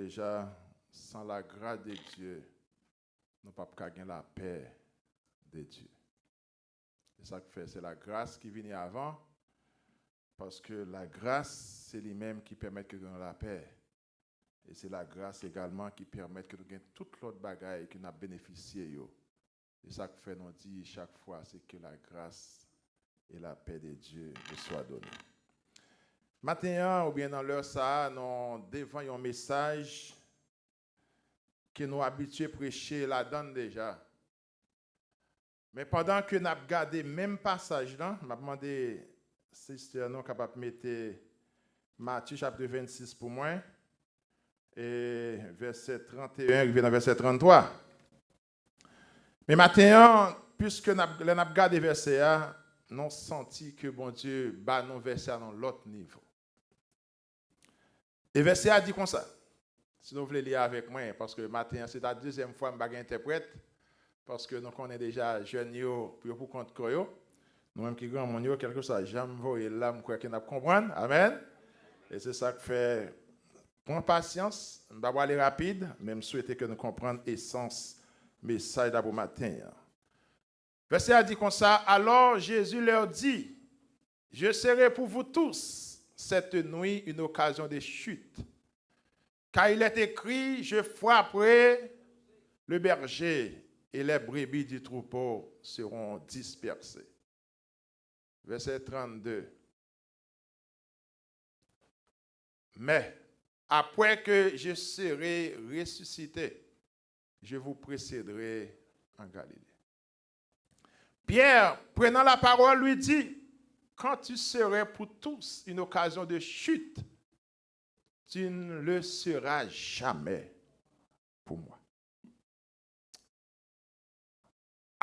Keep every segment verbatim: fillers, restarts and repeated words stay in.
Deja, san la gras de Dye, nou p ap ka gen lapè de Dye. Se sa k fè se lagras ki vini avan, paske lagras se li menm ki pèmèt ke nou gen lapè. E se lagras egalman ki pèmèt ke nou gen tout lòt bagay ke n ap benefisye yo. E sa k fè nou di chak fwa, c'est que la grâce et la paix de Dieu vous soit donnée. Maten an, oubyen nan lè sa a, nou devan yon mesaj ke nou abitye preche ladan l deja. Men pandan ke n ap gade menm pasaj lan, m ap mande sister nou kapab mete Matye chapit vennsis pou mwen, e vèsè tranteyen rive nan vèsè tranntwa. Men maten an, piske n ap, lè n ap gade vèsè a, nou santi ke Bondye ba nou vèsè a nan lòt nivo. E vèsè a di konsa, si nou vle li avèk mwen, paske maten an se ta dezyèm fwa m pa gen entèprèt, paske nou konnen deja jèn yo, pou yo pou kont kò yo, nou menm ki granmoun yo, kèlkeswa jan m voye l la, m kwè ke n ap konprann. Amèn. E se sa k fè, pran pasyans, m pa prale rapid, men m swete ke nou konprann esans mesaj la pou maten an. Vèsè a di konsa, alors Jésus leur dit, je serai pour vous tous cette nuit une occasion de chute. Car il est écrit, je frapperai le berger et les brebis du troupeau seront dispersées. Verset trente-deux. Mais après que je serai ressuscité, je vous précéderai en Galilée. Pierre, prenant la parole, lui dit, quand tu serais pour tous une occasion de chute, tu ne le seras jamais pour moi.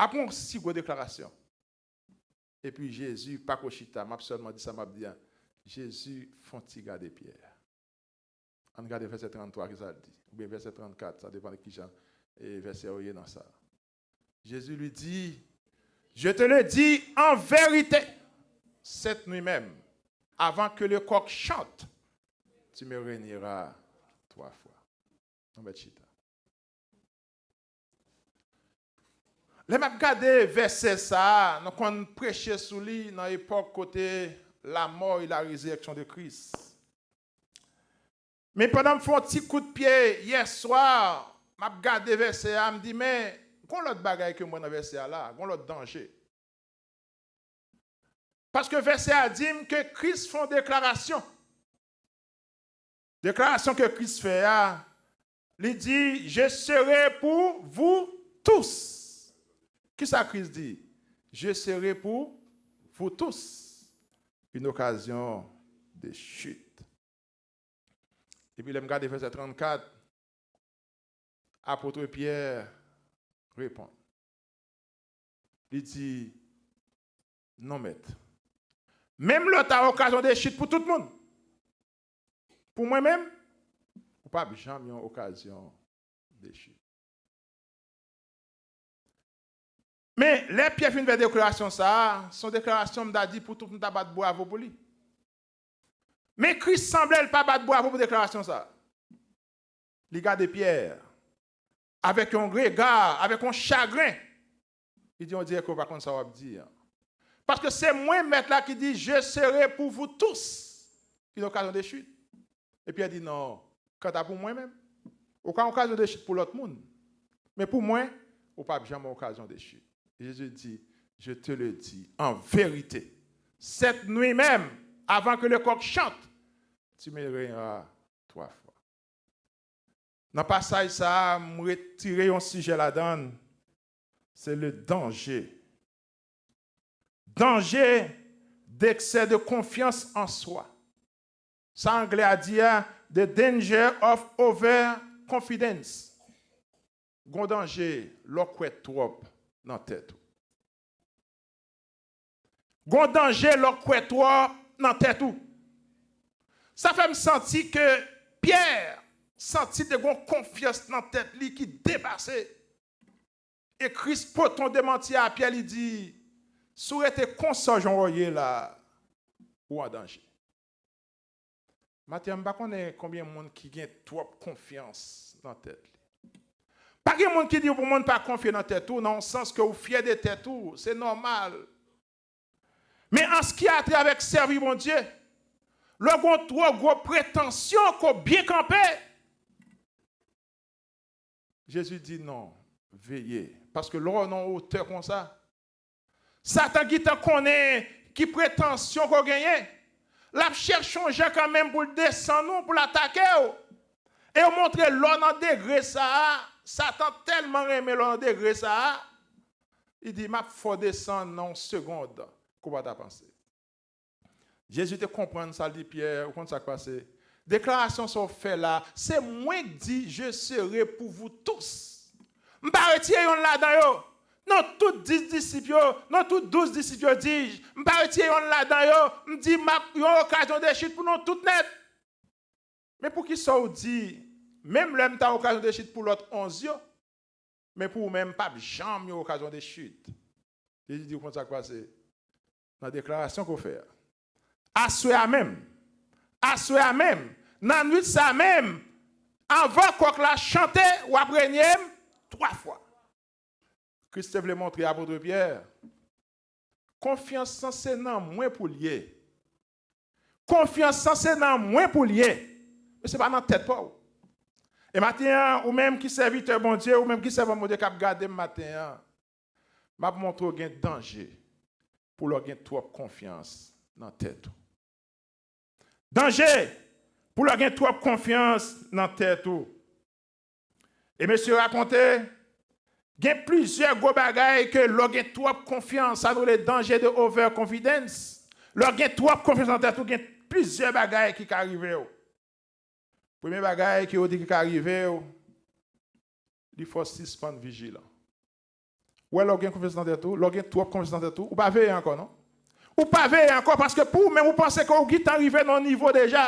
Apre yon si gwo deklarasyon. Epi Jezi pa ko chita, m ap sèlman di sa m ap di a. Jezi fè yon ti gade Pyè. Ann gade vèsè tranntwa, ki sa l di? Oubyen vèsè trannkat, sa depann de kijan, e, vèsè yo ye nan sa. Jésus lui dit, je te le dis en vérité, cette nuit même, avant que le coq chante, tu me renieras trois fois. Nou mèt chita. Lè m ap gade vèsè sa a, nou konn preche sou li nan epòk kote la mort et la résurrection de Christ. Men pandan m fè yon ti kout pye yè swa, m ap gade vèsè a, m di, men, gon lòt bagay ke m wè nan vèsè a la, gon lòt danje. Paske vèsè a di m ke Kris fè yon deklarasyon. Deklarasyon ke Kris fè a, li di, je serai pour vous tous. Kisa Kris di? Je serai pour vous tous une occasion de chute. Epi lè m gade vèsè trannkat, apot Pyè reponn. Li di, non, Mèt. Menm lè w ta okazyon de chit pou tout moun, pou mwen menm, ou p ap janm yon okazyon de chit. Men, lè Pyè fin fè deklarasyon sa a, se yon deklarasyon m ta di pou tout moun ta bat bravo pou li. Men Kris sanble l pa bat bravo pou deklarasyon sa a. Li gade Pyè avèk yon rega, avèk yon chagren. Li di, on dirè ke w pa konn sa w ap di an. Paske se mwen, Mèt la, ki di, je serai pour vous tous une occasion de chute. E Pyè di, non, kanta pou mwen menm, ou ka yon okazyon de chit pou lòt moun. Men pou mwen, ou p ap janm yon okazyon de chit. Jésus dit, je te le dis en vérité, cette nuit même, avant que le coq chante, tu me renieras trois fois. Nan pasaj sa a, m retire yon sijè ladan l, se le danger. Danger d'excès de confiance en soi. Sa anglè a di a, the danger of overconfidence. Gon danje lè w kwè twòp nan tèt ou. Gon danje lè w kwè twòp nan tèt ou. Sa fè m santi ke Pyè santi te gon konfyans nan tèt li ki depase. E Kris pote yon demanti a Pyè, li di, si w rete konsa jan w ye la, ou an danje. Maten an, m pa konnen konbyen moun ki gen twòp konfyans nan tèt li. Pa gen moun ki di pou moun pa konfye nan tèt ou, nan yon sans ke ou fyè de tèt ou, se nòmal. Men an ce qui a trait avèk sèvi Bondye, lè w gen twò gwo pretansyon ke w byen kanpe, Jezi di non, veye. Paske lè w nan wotè konsa, Satan gentan konnen ki pretansyon ke w genyen. L ap chèche yon jan kanmenm pou l desann ou, pou l atake w. E yo montre lè w nan degre sa a, Satan tèlman renmen lè w nan degre sa a, li di, "M ap fè w desann nan yon segonn ke w pa ta panse." Jezi te konprann sa, l di Pyè, ou konn sa k pase? Deklarasyon sa w fè la, se mwen k di, "Je serai pour vous tous." M pa retire yonn ladan yo. Non tout dis disip yo, non tout douz disip yo, di, m pa retire yonn ladan yo, m di, m ap yon okazyon de chit pou nou tout nèt. Men poukisa w di, menm lè m ta okazyon de chit pou lòt onz yo, men pou ou menm, m p ap janm yon okazyon de chit? Jezi di w konn sa k pase nan deklarasyon ke w fè a. Aswè a menm, aswè a menm, nan nwit sa a menm, anvan kòk la chante, w ap renye m twa fwa. Kris te vle montre apot Pyè, konfyans lan se nan mwen pou l ye. Konfyans lan se nan mwen pou l ye. Men se pa nan tèt pa w. E maten an, ou menm ki sèvitè Bondye, ou menm ki sèvant Bondye k ap gade m maten an, m ap montre w gen danje pou lè w gen twòp konfyans nan tèt ou. Danje pou lè w gen twòp konfyans nan tèt ou. E mesye rakonte, gen plizyè gwo bagay ke lè w gen twòp konfyans, sa nou rele danje de overconfidence. Lè w gen twòp konfyans nan tèt ou, gen plizyè bagay ki ka rive w. Premye bagay ke yo di ki ka rive w, li fè w sispann vijilan. Ou wè, lè w gen konfyans nan tèt ou, lè w gen twòp konfyans nan tèt ou, ou pa veye ankò, non. Ou pa veye ankò, paske pou ou menm, ou panse ke ou gentan rive nan yon nivo deja.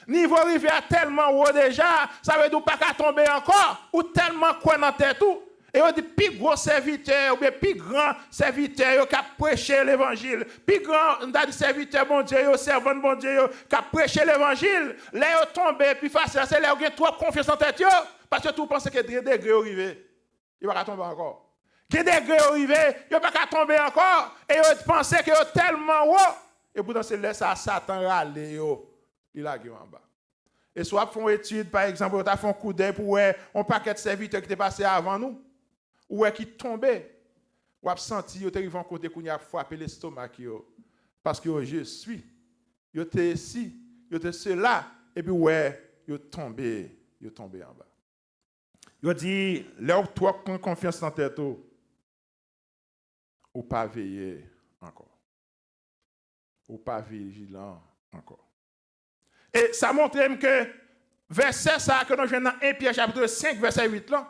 Nivo rive a tèlman wo deja, sa vle di ou pa ka tonbe ankò. Ou tèlman kwè nan tèt ou. E yo di pi gwo sèvitè oubyen pi gran sèvitè yo k ap preche levanjil, pi gran, m ta di, sèvitè Bondye yo, sèvant Bondye yo k ap preche levanjil, lè yo tonbe pi fasil, se lè yo gen twòp konfyans nan tèt yo, paske tou panse ke gen degre yo rive. Yo pa ka tonbe ankò. Gen degre yo rive, yo pa ka tonbe ankò, e yo panse ke yo tèlman wo. E poutan se lè sa a Satan rale yo, li lage yo anba. E si w ap fè yon etid, pa egzanp, ou ta fè yon koudèy pou w wè yon pakèt sèvitè ki te pase avan nou, ou wè ki tonbe, w ap santi yo te rive yon kote kounye a ap frape lestomak yo. Paske yo je suis, yo te si, yo te sela, epi w wè yo tonbe, yo tonbe anba. Yo di, lè w twòp pran konfyans nan tèt ou, ou pa veye ankò. Ou pa vijilan ankò. E sa montre m ke vèsè sa a ke nou jwenn nan en Pyè chapit senk, vèsè uit lan,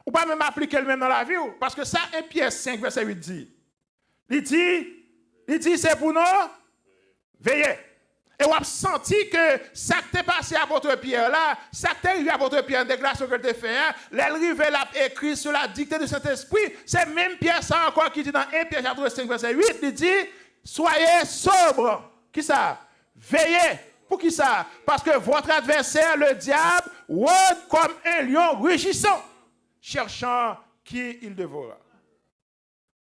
ou pa menm aplike l menm nan lavi w. Paske sa en Pyè senk, vèsè uit di, li di, li di se pou nou veye. E w ap santi ke sa k te pase apot Pyè la, sa k te rive apot Pyè nan deklarasyon ke l te fè a, lè l rive l ap ekri sou la dikte di Sentespri, se menm Pyè sa ankò ki di nan en Pyè chapit senk vèsè uit, li di, "Soyez sobre." Kisa? Veye. Poukisa? "Parce que votre adversaire, le diable, rôde comme un lion rugissant, cherchant qui il dévorera."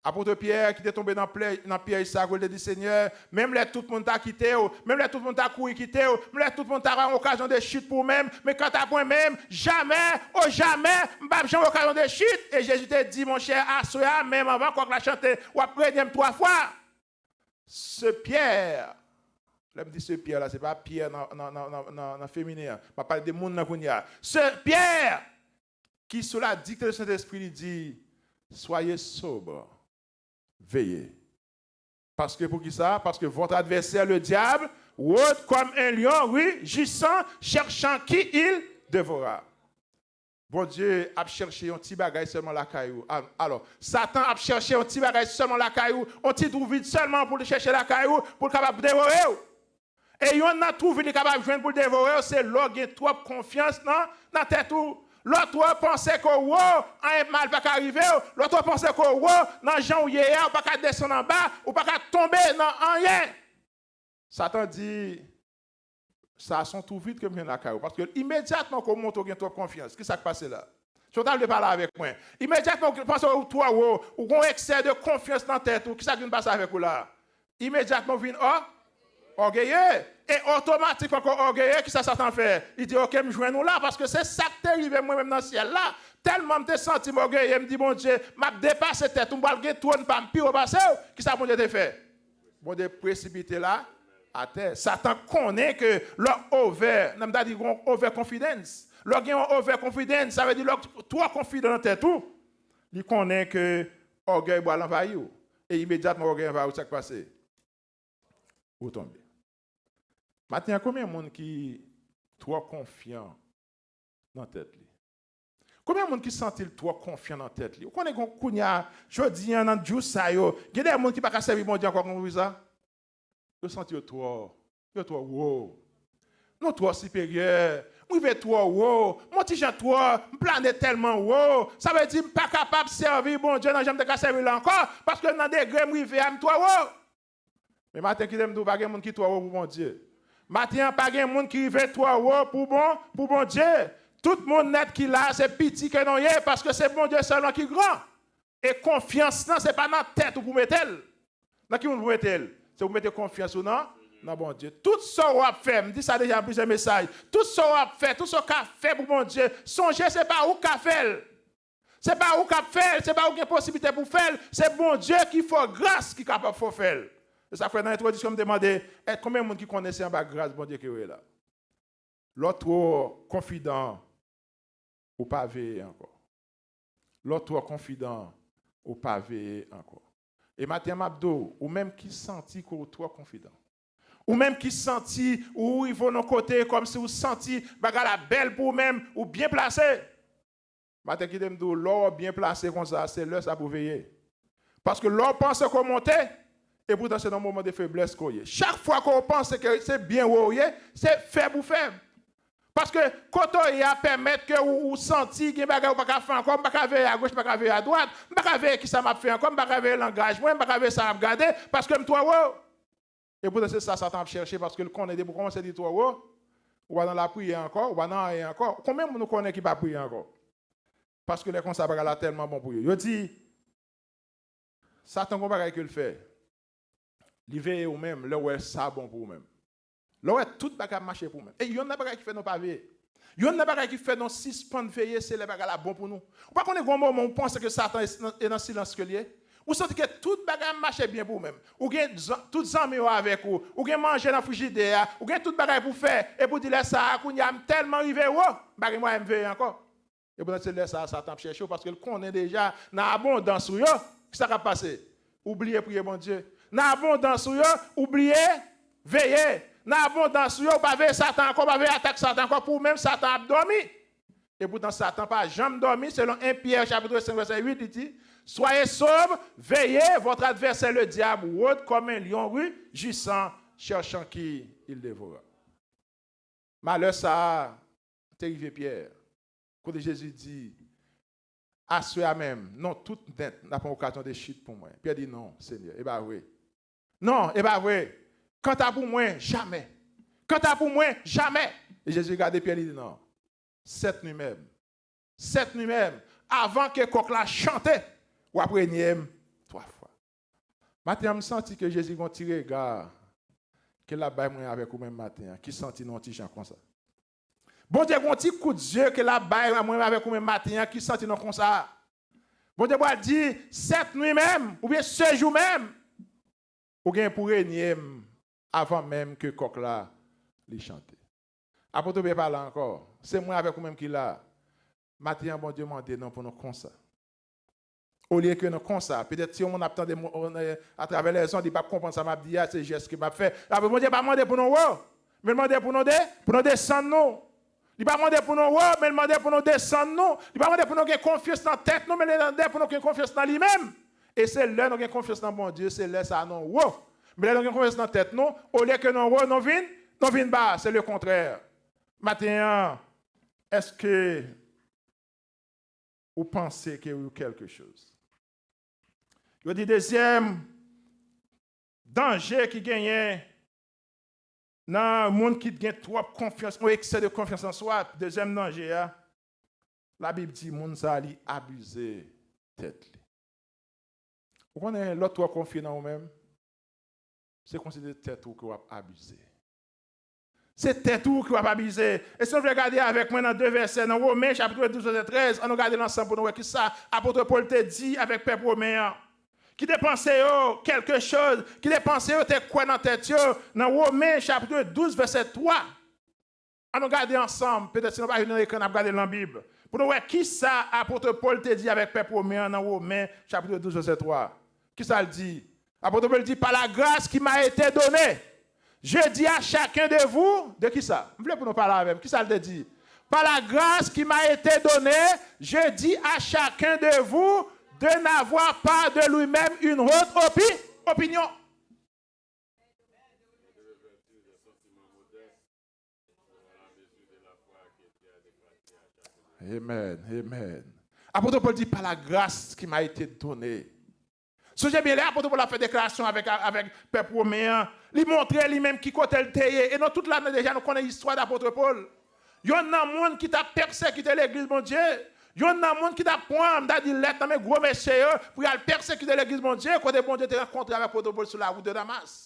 Apot Pyè ki te tonbe nan pyè, nan pyèj sa, kote l te di, "Senyè, menm lè tout moun ta kite w, menm lè tout moun ta kouri kite w, menm lè tout moun ta ba yon okazyon de chit pou w menm, men kanta mwen menm, jamè, o jamè, m p ap janm okazyon de chit." E Jezi te di, "Monchè, aswè a menm, anvan kòk la chante, w ap renye m twa fwa." Se Pyè, lè m di se Pyè la, se pa Pyè nan, nan, nan, nan, nan, nan feminen an. M ap pale de moun nan kounye a. Se Pyè ki sou la dikte de Sentespri, li di, "Soyez sobre, veye." Paske poukisa? "Parce que votre adversaire, le diable, rôde comme un lion rugissant, cherchant qui il dévorera." Bondye ap chèche yon ti bagay sèlman lakay ou. A-, alò, Satan ap chèche yon ti bagay sèlman lakay ou, yon ti twou vid sèlman pou l chèche lakay ou, pou l kapab devore w. E yonn nan twou vid li kapab jwenn pou l devore w, se lè w gen twòp konfyans nan, nan tèt ou. Lè w twò panse ke w wo, anyen mal pa ka rive w. Lè w twò panse ke w wo, nan jan w ye a, ou pa ka desann anba, ou pa ka tonbe nan anyen. Satan di, Sa se yon twou vid ke m jwenn lakay ou. Paske imedyatman ke w montre w gen twòp konfyans, ki sa k pase la? Si w ta vle pale avèk mwen. Imedyatman ou panse ou twò wo, ou gen yon eksè de konfyans nan tèt ou, ki sa k vin pase avèk ou la? Imedyatman ou vin ò, ògeye. E otomatikman ke w ògeye, ki sa Satan fè? Li di, "Oke, m jwenn ou la, paske se sa k te rive mwen menm nan syèl la. Tèlman m te santi m ògeye, m di, 'Bondye, m ap depase tèt ou, m pral gen twòn pa m pi wo pase w.'" Ki sa Bondye te fè? Bondye presipite la atè. Satan konnen ke lè w over, nan m ta di yon over confidence. Lè w gen yon over confidence, sa vle di lè w twò konfidan nan tèt ou, li konnen ke ògèy pral anvayi w. E imedyatman ògèy anvayi w, sa k pase? Ou tonbe. Maten an, konbyen moun ki twò konfyan nan tèt li? Konbyen moun ki santi l twò konfyan nan tèt li? Ou konnen kon-, kounye a, jodi a, nan jou sa yo, gen de moun ki pa ka sèvi Bondye ankò konn pou sa. Yo santi yo twò, yo twò wo. Nou twò siperyè. M rive twò wo. M on ti jan twò, m plane tèlman wo. Sa vle di m pa kapab sèvi Bondye nan jan m te ka sèvi l ankò, paske nan degre m rive a, m twò wo. Men maten, kite m di w, pa gen moun ki twò wo pou Bondye. Maten an, pa gen moun ki rive twò wo pou bon, pou Bondye. Tout moun nèt ki la, se piti ke nou ye, paske se Bondye sèlman ki gran. E konfyans lan, se pa nan tèt ou pou mete l. Nan ki moun pou mete l? Se pou mete konfyans ou nan, nan Bondye. Tout sa w ap fè, m di sa deja nan plizyè mesaj, tout sa w ap fè, tout sa w ka fè pou Bondye, sonje se pa ou k ka fè l. Se pa ou k ap fè l, se pa ou gen posiblite pou fè l, se Bondye ki fè w gras ki kapab fè w fè l. Se sa k fè nan entwodiksyon m te mande, èske konbyen moun ki konnen se anba gras Bondye ke w ye la? Lè w twò konfidan, ou pa veye ankò. Lè w twò konfidan, ou pa veye ankò. E maten an, m ap di w, ou menm ki santi ke w twò konfidan, ou menm ki santi ou rive w nan kote kòmsi ou santi bagay la bèl pou ou menm, ou byen plase. Maten, kite m di w, lè w byen plase konsa, se lè sa pou w veye. Paske lè w panse ke w monte, e poutan se nan moman de feblès ke w ye. Chak fwa ke w panse ke se byen wo w ye, se fèb ou fèb. Paske kote w ye a pèmèt ke ou, ou santi gen bagay ou pa ka fè ankò, m pa ka veye agoch, m pa ka veye adwat, m pa ka veye kisa m ap fè ankò, m pa ka veye langaj mwen, m pa ka veye sa m ap gade, paske m twò wo. E poutan se sa Satan ap chèche, paske l konnen depi w kòmanse di twò wo, ou pa nan lapriyè ankò, ou pa nan anyen ankò. Konbyen moun ou konnen ki pa priye ankò? Paske lè konsa, bagay la tèlman bon pou yo. Yo di, Satan gon bagay ke l fè. Li veye ou menm, lè w wè sa bon pou ou menm. Lè w wè tout bagay ap mache pou ou menm. E yonn nan bagay ki fè nou pa veye. Yonn nan bagay ki fè nou sispann veye, se lè bagay la bon pou nou. Ou pa konnen gon moman ou panse ke Satan e nan, e nan silans ke l ye? Ou santi ke tout bagay ap mache byen pou ou menm. Ou gen zan-, tout zanmi w avèk ou. Ou gen manje nan frijidè a. Ou gen tout bagay pou fè. Epi w di lè sa a, kounye a m tèlman rive wo, m pa gen mwayen m veye ankò. E poutan se lè sa a Satan ap chèche w, paske l konnen deja nan abondans ou yo, kisa k ap pase? Ou bliye priye Bondye. Nan abondans ou yo, ou bliye veye. Nan abondans ou yo, ou pa veye Satan ankò, ou pa veye atak Satan ankò, pou ou menm Satan ap dòmi. E poutan Satan pa janm dòmi, selon en Pyè chapit senk vèsè uit, li di, Soyez sobres, veillez, votre adversaire le diable rôde comme un lion rugissant, cherchant qui il dévorera. Malè sa a te rive Pyè, kote Jezi di, Aswè a menm, non, tout nèt, n ap yon okazyon de chit pou mwen. Pyè di, Non, Senyè, e pa vre. Non, e pa vre. Kanta pou mwen, jamè. Kanta pou mwen, jamè. E Jezi gade Pyè, li di, Non, sèt nwi menm, sèt nwi menm, avan ke kòk la chante, w ap renye m twa fwa. Maten an, m santi ke Jezi gon ti rega ke l ap bay mwen avèk ou menm maten an, ki santi nou yon ti jan konsa. Bondye gon ti kout zye ke l ap bay mwen menm avèk ou menm maten an, ki santi nou konsa. Bondye pral di, sèt nwi menm, oubyen se jou menm, ou gen pou renye m avan menm ke kòk la li chante. Apot Pyè pa la ankò. Se mwen avèk ou menm ki la. Maten an, Bondye mande nou pou nou konsa. Olye ke nou konsa, petèt si yon moun ap tande mo-, atravè lèzonn, li p ap konprann sa m ap di a, se jès ke m ap fè. Apre, Bondye pa mande pou nou wo, men l mande pou nou de-, pou nou desann nou. Li pa mande pou nou wo, men l mande pou nou desann nou. Li pa mande pou nou gen konfyans nan tèt nou, men l mande pou nou gen konfyans nan li menm. E se lè nou gen konfyans nan Bondye, se lè sa a nou wo. Men lè nou gen konfyans nan tèt nou, olye ke nou wo, nou vin, nou vin ba, se le kontrè. Maten an, èske ou panse ke ou kèlke choz? Yo di dezyèm danje ki genyen nan moun ki gen twòp konfyans, yon eksè de konfyans an swa, dezyèm danje a, Labib di moun sa a li abize tèt li. Ou konnen lè w twò konfye nan ou menm, se kòmsi se tèt ou ke w ap abize. Se tèt ou ke w ap abize. E si w vle gade avèk mwen nan de vèsè, nan Women chapit douz vèsè trèz, ann nou gade l ansanm pou nou wè kisa apot Pòl te di avèk pèp women an. Ki te panse yo kèlke choz, ki te panse yo te kwè nan tèt yo, nan Women chapit douz vèsè twa. Ann nou gade ansanm, petèt si nou pa jwenn nan ekran, n ap gade l nan Bib. Pou nou wè kisa apot Pòl te di avèk pèp women an nan Women chapit douz vèsè twa. Kisa l di? Apot Pòl di, par la grâce qui m'a été donnée, je dis à chacun de vous, de kisa? M vle pou nou pale avè m. Kisa l te di? Par la grâce qui m'a été donnée, je dis à chacun de vous de n'avoir pas de lui-même une haute opi- opinion. Amen, amen. Apot Pòl di, par la grâce qui m'a été donnée. Sonje byen, lè apot Pòl ap fè deklarasyon avèk, avèk pèp women an, li montre li menm ki kote l te ye. E nou tout la nou deja nou konnen istwa apot Pòl. Yonn nan moun ki t ap pèsekite legliz Bondye. Yonn nan moun ki t ap pran, m ta di, lèt nan men gwo mesye yo pou y al pèsekite legliz Bondye, kote Bondye te rankontre avèk apot Pòl sou lawout de Damas.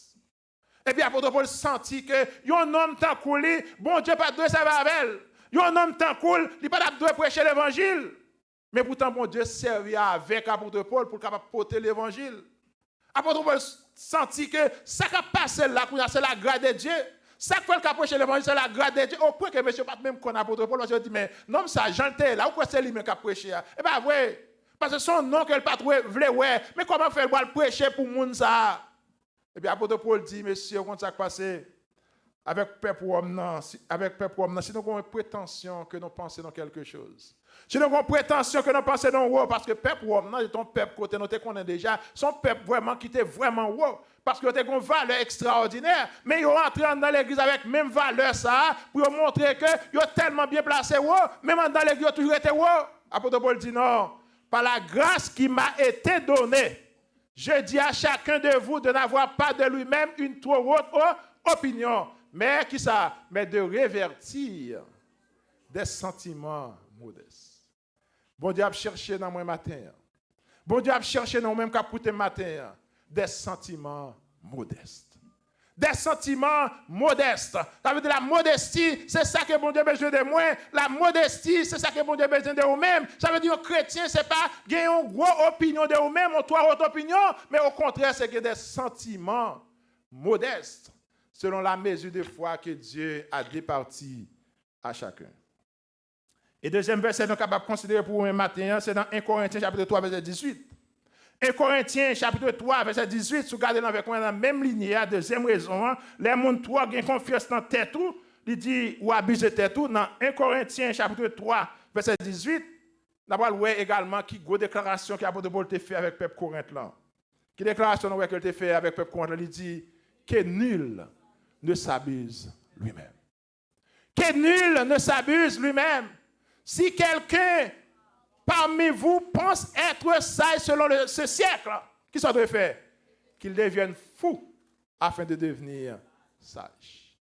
Epi apot Pòl santi ke yon nonm tankou li, Bondye pa t dwe sèvi avè l. Yon nonm tankou l, li pa t ap dwe preche levanjil. Men poutan Bondye sèvi avèk apot Pòl pou l kapab pote levanjil. Apot Pòl santi ke sa k ap pase la kounye a se la grâce de Dieu. Sa k fè l ka preche levanjil se la grâce de Dieu. Opwen ke mesye pa t menm konn apot Pòl, paske yo di, men nonm sa, jan l te ye la, ou kwè se li menm k ap preche a? E pa vre. Paske se yon non ke l pa t vle wè. Men kòman fè l pral preche pou moun sa a? Epi apot Pòl di, mesye, ou konn sa k pase? Avèk pèp Wòm nan, si, avèk pèp Wòm nan, si nou gen yon pretansyon ke nou panse nou kèlke choz, si nou gen yon pretansyon ke nou panse nou wo, paske pèp Wòm nan, se yon pèp kote nou te konnen deja, se yon pèp vrèman ki te vrèman wo, paske yo te gen yon valè ekstraòdinè, men yo antre anndan legliz avèk menm valè sa a, pou yo montre ke yo tèlman byen plase wo, menm anndan legliz yo toujou rete wo. Apot Pòl di, non, par la grâce qui m'a été donnée, je dis à chacun de vous de n'avoir pas de lui-même une trop haute o- opinion, mais kisa? Mais de revêtir des sentiments modestes. Bondye ap chèche nan mwen maten an. Bondye ap chèche nan ou menm k ap koute m maten an. Des sentiments modestes. Des sentiments modestes. Sa vle di la modesti, se sa ke Bondye bezwen de mwen. La modesti, se sa ke Bondye bezwen de ou menm. Sa vle di yon kretyen, se pa gen yon gwo opinyon de ou menm, yon twò wot opinyon, men okontrè, se gen des sentiments modestes, selon la mesure de foi que Dieu a départie à chacun. E dezyèm vèsè nou kapab konsidere pou ou menm maten an, se nan en Korentyen chapit twa vèsè dizuit. En Korentyen chapit twa vèsè dizuit, si w gade l avèk mwen nan menm linyè a, dezyèm rezon an, lè moun twò gen konfyans nan tèt ou, li di ou abize tèt ou, nan en Korentyen chapit twa vèsè dizuit, n a pral wè egalman ki gwo deklarasyon ke apot Pòl te fè avèk pèp Korent lan. Ki deklarasyon nou wè ke l te fè avèk pèp Korent lan? Li di, que nul ne s'abuse lui-même. Que nul ne s'abuse lui-même. Si quelqu'un parmi vous pense être sage selon le- ce siècle, kisa w dwe fè? Qu'il devienne fou afin de devenir sage.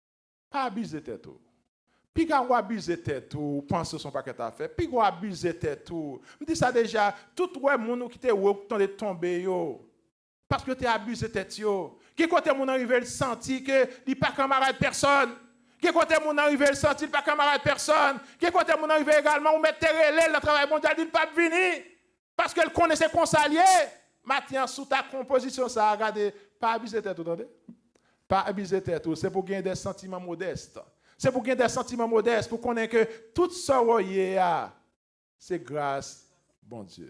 Pa abize tèt ou. Piga w abize tèt ou, ou panse w se yon pakèt afè. Piga w abize tèt ou. M di sa deja, tout ou wè moun ou ki te wè ou tande tonbe yo. Paske yo te abize tèt yo. Gen kote moun nan rive l santi ke li pa kanmarad pèsòn. Gen kote moun nan rive l santi li pa kanmarad pèsòn. Gen kote moun nan rive egalman ou mèt te rele l nan travay Bondye a, li di l p ap vini. Paske l konnen se konsa l ye. Maten an, si w ta konpozisyon sa a, gade, pa abize tèt ou, tande. Pa abize tèt ou. Se pou gen de santiman modès. Se pou gen de santiman modès, pou konnen ke tout sa w ye a, se gras Bondye.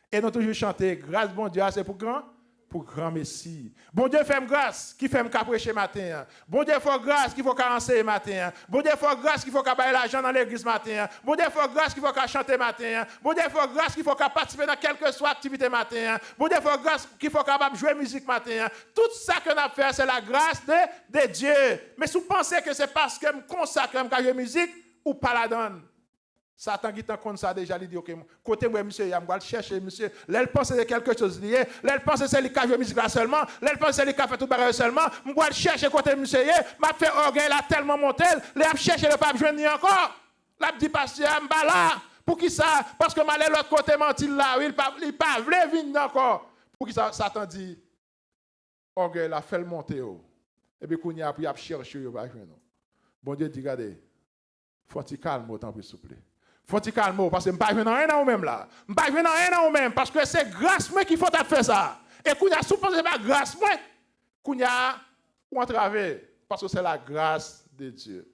E nou toujou chante, gras Bondye a se pou gran, pou gran mesi. Bondye fè m gras, ki fè m ka preche maten an. Bondye fè w gras, ki fè w ka anseye maten an. Bondye fè w gras, ki fè w ka bay lajan nan legliz maten an. Bondye fè w gras, ki fè w ka chante maten an. Bondye fè w gras, ki fè w ka patisipe nan kèlkeswa aktivite maten an. Bondye fè w gras, ki fè w kapab jwe mizik maten an. Tout sa ke n ap fè, se la grâce de, de Dieu. Men si w panse ke se paske m konsa ke m ka jwe mizik, ou pa ladan l. Satan gentan konn sa deja, li di, "Ok, kote m wè misye ye a, m pral chèche misye." Lè l panse se kèlke choz li ye, lè l panse se li k ka jwe mizik la sèlman, lè l panse se li k ka fè tout bagay yo sèlman, "M pral chèche kote misye ye, m ap fè ògèy la tèlman monte l, lè y ap chèche l, yo p ap jwenn li ankò." L ap di, "Pastè a, m pa la." Poukisa? Paske m ale lòt kote, manti l la, wi, li pa, li pa vle vin ankò. Poukisa? Satan di, ògèy la, fè l monte w. Epi kounye a, pou y ap chèche w, yo pa jwenn ou. Bondye di, "Gade, fè yon ti kalme w, tanpri, souple. Fè yon ti kalme w, paske m pa jwenn anyen nan ou menm la. M pa jwenn anyen nan ou menm, paske se gras mwen ki fè w t ap fè sa. E kounye a, si w panse se pa gras mwen, kounye a, ou antrave, paske se la grâce de Dieu.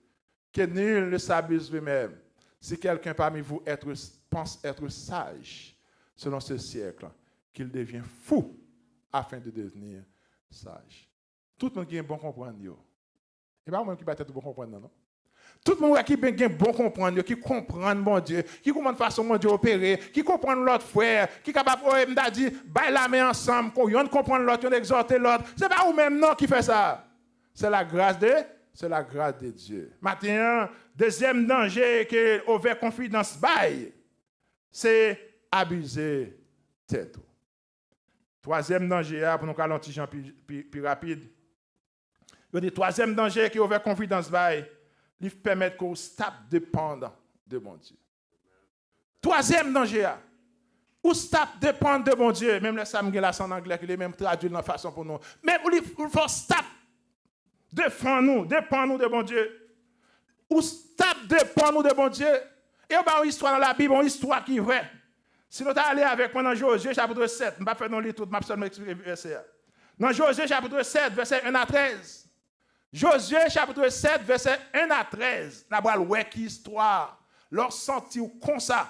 Que nul ne s'abuse lui-même. Si quelqu'un parmi vous être, pense être sage selon ce siècle, qu'il devienne fou afin de devenir sage." Tout moun ki gen bon konprann yo. E pa ou menm ki bay tèt ou bon konprann nan, non. Tout moun wè ki ben gen bon konprann yo, ki konprann Bondye, ki konprann fason Bondye opere, ki konprann lòt frè, ki kapab, oye, m ta di, bay lamen ansanm, kon yonn konprann lòt, yonn egzòte lòt. Se pa ou menm, non, ki fè sa. C'est la grâce de, c'est la grâce de Dieu. Maten an, dezyèm danje ke ovè konfidans bay, se abize tèt ou. Twazyèm danje a, pou nou ka al yon ti jan pi, pi, pi rapid. Yo di, twazyèm danje ke ovè konfidans bay, li pèmèt ke w stop depann de Bondye. Twazyèm danje a, ou stop depann de Bondye. Menm lè sa m gen la, se an anglè ki li, men m tradui l nan fason pou nou. Men ou li, ou fè w stop depann ou, depann ou de Bondye. Ou stop depann ou de Bondye. E yo ba yon istwa nan Labib, yon istwa ki vrè. Si nou ta ale avèk mwen nan Jozye chapit sèt, m p ap fè nou li tout, m ap sèlman eksplike vèsè a. Nan Jozye chapit sèt, vèsè en a trèz. Jozye chapit sèt, vèsè en a trèz. N a pral wè ki istwa. Lè w santi w konsa,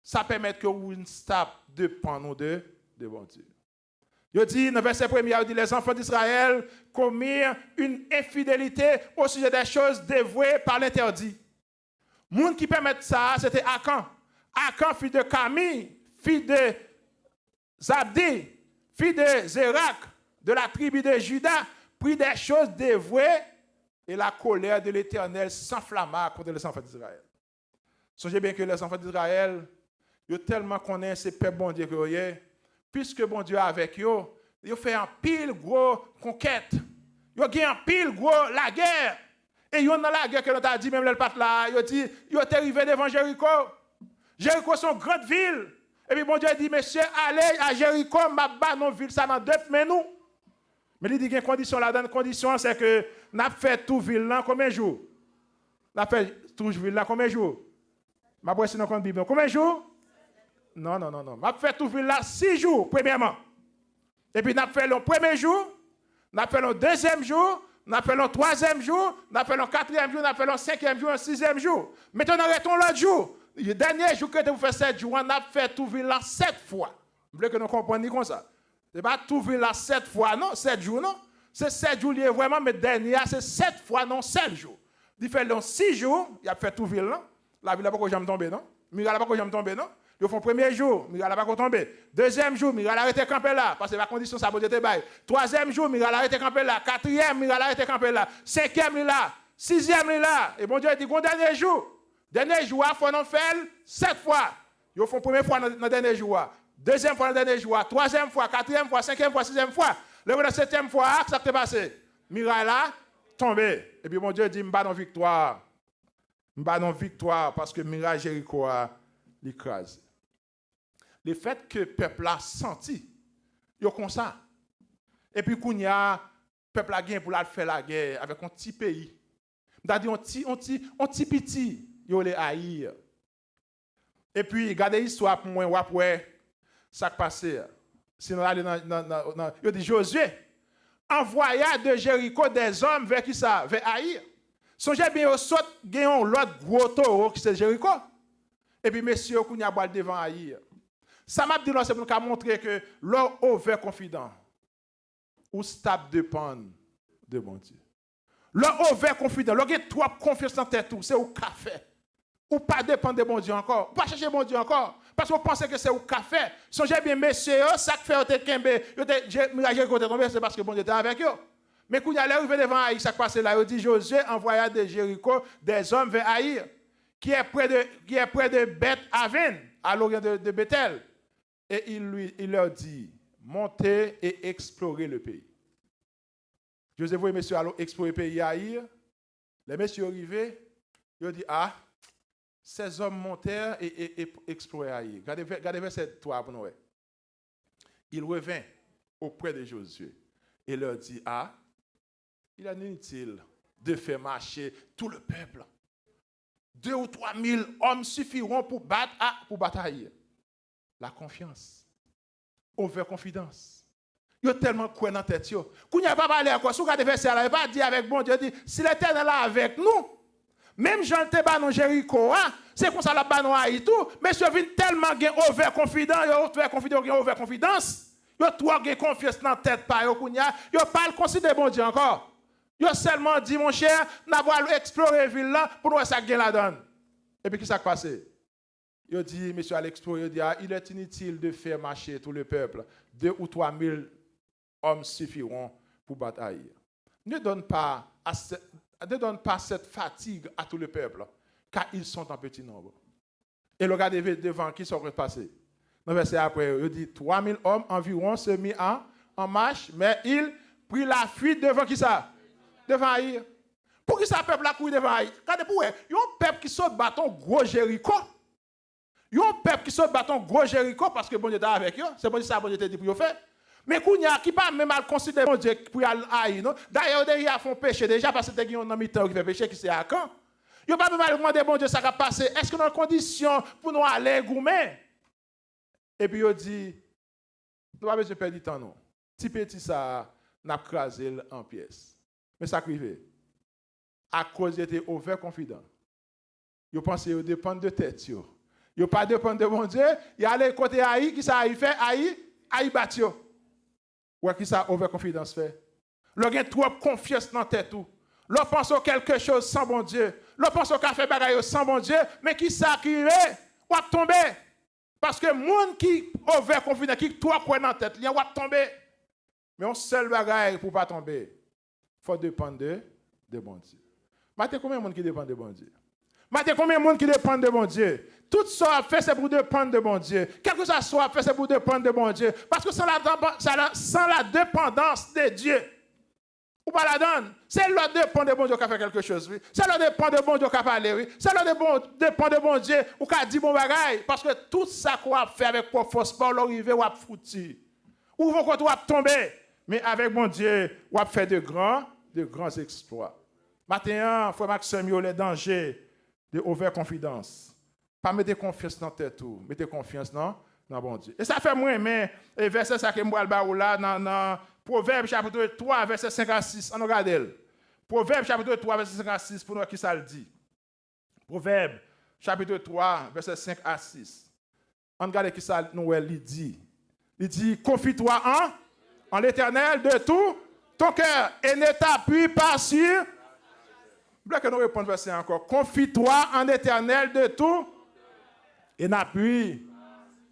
sa pèmèt ke ou vin stop depann ou de, de Bondye. Yo di, nan vèsè premye a, yo di, les enfants d'Israël commirent une infidélité au sujet des choses dévouées par l'interdit. Moun ki pèmèt sa a, se te Akan. Akan, fils de Carmi, fils de Zabdi, fils de Zérak, de la tribu de Juda, prit des choses dévouées, et la colère de l'Éternel s'enflamma contre les enfants d'Israël. Sonje byen ke les enfants d'Israël, yo tèlman konnen se pèp Bondye ke yo ye, piske Bondye avèk yo, yo fè anpil gwo konkèt. Yo gen anpil gwo lagè. E yonn nan lagè ke nou ta di, menm lè l pa t la a, yo di, yo te rive devan Jeriko. Jeriko se yon gran vil. Epi Bondye di, "Mesye, ale a Jeriko, m ap ba nou vil sa nan de men nou." Men li di gen kondisyon ladan l. Kondisyon an, se ke n ap fè tou vil lan konbyen jou? N ap fè tou vil la konbyen jou? M ap wè si nou konn Bib lan. Konbyen jou? Non, non, non, non. M ap fè tou vil la sis jou, premyèman. Epi n ap fè l yon premye jou, n ap fè l yon dezyèm jou, n ap fè l yon twazyèm jou, n ap fè l yon katriyèm jou, n ap fè l yon senkyèm jou, yon sizyèm jou. Mentnan, rete yon lòt jou. Dènye jou ki rete pou fè sèt jou an, n ap fè tou vil lan sèt fwa. M vle ke nou konprann li konsa. Se pa tou vil la sèt fwa, non, sèt jou, non. Se sèt jou li ye vrèman, men dènye a, se sèt fwa nan yon sèl jou. Li fè l yon sis jou, y ap fè tou vil lan. Lavil la poko janm tonbe, non. Miray la poko janm tonbe, non. Yo fè yon premye jou, miray la pako tonbe. Dezyèm jou, miray la rete kanpe la, paske se pa kondisyon sa Bondye te bay. Twazyèm jou, miray la rete kanpe la. Katriyèm, miray la rete kanpe la. Senkyèm, li la. Sizyèm, li la. E Bondye di, gon dènye jou. Dènye jou a, fò nou fè l sèt fwa. Yo fè yon premye fwa nan, nan dènye jou a. Dezyèm fwa nan dènye jou a. Twazyèm fwa, katriyèm fwa, senkyèm fwa, sizyèm fwa. Lè yo nan setyèm fwa a, sa k te pase? Miray la tonbe. Epi Bondye di, "M ba nou viktwa. M ba nou viktwa paske miray Jeriko a, li kraze." Lefètke pèp la santi yo konsa, epi kounye a, pèp la gen pou l al fè lagè avèk yon ti peyi, m ta di yon ti, yon ti, yon ti piti, yo rele Ayi. Epi, gade istwa pou mwen, w ap wè sa k pase a. Si nou ale nan, nan, nan, nan, yo di Jozye anvwaya de Jeriko dèzòm vè kisa? Vè Ayi. Sonje byen, yo sot gen yon lòt gwo towo ki se Jeriko. Epi mesye yo kounye a pral devan Ayi. Sa m ap di nou an, se pou nou ka montre ke lè w ovè konfidan, ou stop depann de Bondye. Lè w ovè konfidan, lè w gen twòp konfyans nan tèt ou, se ou k ka fè. Ou pa depann de Bondye ankò. Ou pa chèche Bondye ankò. Paske w panse ke se ou k ka fè. Sonje byen, mesye yo, sa k fè yo te kenbe, yo te, Je-, miray Jeriko te tonbe, se paske Bondye te avèk yo. Men kounye a, lè yo rive devan Ayi, sa k pase la? Yo di, Jozye anvwaya de Jeriko dèzòm vè Ayi. qui est près de, qui est près de Beth-Aven, à l'orient de, de Béthel. Et il lui, il leur dit, montez et explorez le pays. Jozye voye mesye yo al eksplore peyi Ayi. Lè mesye yo rive, yo di, ah, ces hommes montèrent et, et, et explorèrent Ayi. Gade, vè- gade vèsè twa pou nou wè. Il revint auprès de Josué et leur dit, ah, il est inutile de faire marcher tout le peuple. Deux ou trois mille hommes suffiront pour battre à, pour battre Ayi. La confiance. Overconfidence. Yo tèlman kwè nan tèt yo. Kounye a, pa pale ankò. Si w gade vèsè a la, yo pa di avèk Bondye, yo di, si Letènèl la avèk nou, menm jan l te ba nou Jeriko a, se konsa l ap ba nou Ayi tou. Mesye yo vin tèlman gen overconfident, yo overconfident, yo gen overconfidence. Yo twò gen konfyans nan tèt pa yo kounye a. Yo pa al konsidere Bondye ankò. Yo sèlman di, monchè, n ap al eksplore vil lan pou nou wè sa k gen ladan l. Epi ki sa k pase? Yo di, mesye al eksplore, yo di, ah, il est inutile de faire marcher tout le peuple. Deux ou trois mille hommes suffiront pour battre Ayi. Ne donne pas à ce- ne donne pas cette fatigue à tout le peuple, car ils sont en petit nombre. E lè w gade ve- devan, ki sa w konn pase? Nan vèsè apre yo, yo di, trois mille hommes environ se mit en, en marche, mais il prit la fuite devant ki sa? Devan Ayi. Poukisa pèp la kouri devan Ayi? Gade pou wè, yon pèp ki sot bat yon gwo Jeriko. Yon pèp ki sot bat yon gwo Jeriko paske Bondye t avèk yo. Se Bondye sa Bondye te di pou yo fè. Men kounye a, ki pa menm al konsidere Bondye pou y al Ayi, non. Dayè, yo deja fè yon peche deja paske te gen yon nan mitan yo ki fè peche, ki se Akan. Yo pa menm al mande Bondye sa k ap pase. Èske nou nan kondisyon pou nou ale goumen? Epi yo di, nou pa bezwen pèdi tan, non. Ti peti sa a, n ap kraze l an pyès. Men sa k rive. Akoz yo te overconfident, yo panse yo depann de tèt yo. Yo pa depann de Bondye, y ale kote Ayi, ki sa Ayi fè? Ayi, Ayi bat yo. Ou wè ki sa overconfidence fè? Lè w gen twòp konfyans nan tèt ou, lè w panse w quelque chose san Bondye, lè w panse w ka fè bagay yo san Bondye, men ki sa ki rive? W ap tonbe. Paske moun ki overconfident, ki twò kwè nan tèt li an, w ap tonbe. Men yon sèl bagay pou w pa tonbe, fò w depann de, de Bondye. Maten, konbyen moun ki depann de Bondye? Maten, konbyen moun ki depann de Bondye? Tout sa w ap fè, se pou w depann de Bondye. Kèlkeswa sa w ap fè, se pou w depann de Bondye. Paske sans la, sans la, sans la dépendance de Dieu, ou pa ladan l. Se lè w depann de Bondye ou ka fè quelque chose, wi. Se lè w depann de Bondye ou ka pale, wi. Se lè w depann de Bondye ou ka di bon bagay. Paske tout sa ke w ap fè avèk pwòp fòs pa w, lè w rive, w ap fouti. Ou rive yon kote w ap tonbe. Men avèk Bondye, w ap fè de gran, de gran eksplwa. Maten an, frè m ak sè m yo, lè danje de overconfidence. Pa mete konfyans nan tèt ou, mete konfyans nan, nan Bondye. E sa fè m renmen, e vèsè sa ke m pral ba ou la nan, nan Pwovèb chapit twa, vèsè senk a sis. Ann nou gade l. Pwovèb chapit twa, vèsè senk a sis, pou nou wè ki sa l di. Pwovèb chapit twa, vèsè senk a sis. Ann gade ki sa nou wè li di. Li di, confie-toi en, en l'Éternel de tout ton cœur et ne t'appuie pas sur. M vle ke nou reponn vèsè a ankò. Confie-toi en l'Éternel de tout et n'appuie